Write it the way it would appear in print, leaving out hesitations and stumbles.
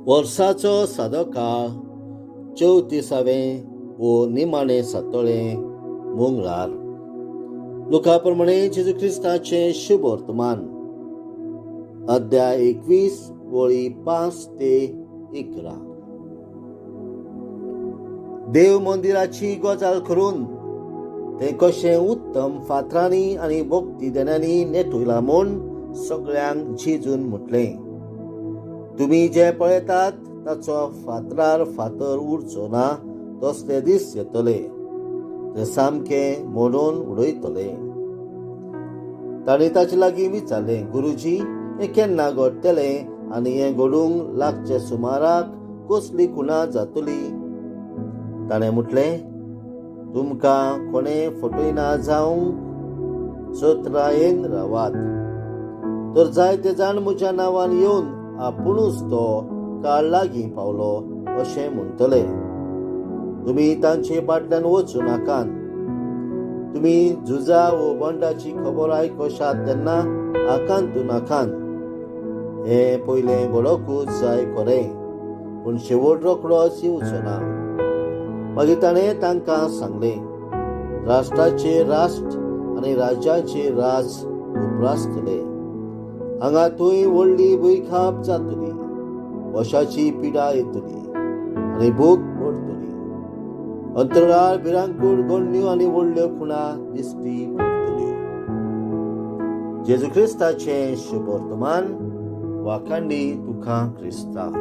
वर्साचो सादो काळ चवतिसावें वो निमाणें सातोळें मंगळार. लुका प्रमाणे जेजू क्रिस्ताचें शुभ वर्तमान, अध्याय 21, वळी 5 ते 11. देव मंदिराची गजाल करून तें कशें उत्तम फातरांनी आनी भक्ती देण्यांनी नेटयलां म्हूण सगळ्यांक जेजून म्हटलें, तुमी जे पळयतात ताचो फातरार फातर उरचो ना तसले दीस येतले, ते सामके मोडून उडयतले. ताणें ताचे लागीं विचारलें, गुरुजी, हें केन्ना घडटलें आनी हें घडूंक लागचे सुमाराक कसली खुणा जातली? ताणें म्हटलें, तुमकां कोणें फटयना जावंक चतुरायेन रावात. तर जायते जाण म्हज्या नांवान येवन आपुणूच तो काळ लागीं पावलो अशें म्हणटले. तुमी तांचे फाटल्यान वचूं नाकात. तुमी झुजा वो बंडाची खबर आयकशात तेन्ना आकांतू नाकात. हें पयलें घडोकूच जाय खरें, पूण शेवट रोखडोच येवचो ना. मागीर ताणें तांकां सांगलें, राष्ट्राचे राष्ट्र आनी राज्याचे राज उप्रासतले. हांगा थंय व्हडली भुंयकांप जातली, वशाची पिडा येतली आनी भूक पडटली. अंतराळ भिरांकूळ गण्यो आनी व्हडल्यो खुणा दिश्टी पडटल्यो. जेजू क्रिस्ताचें शुभ वर्तमान. वाखांडी तुका क्रिस्ता.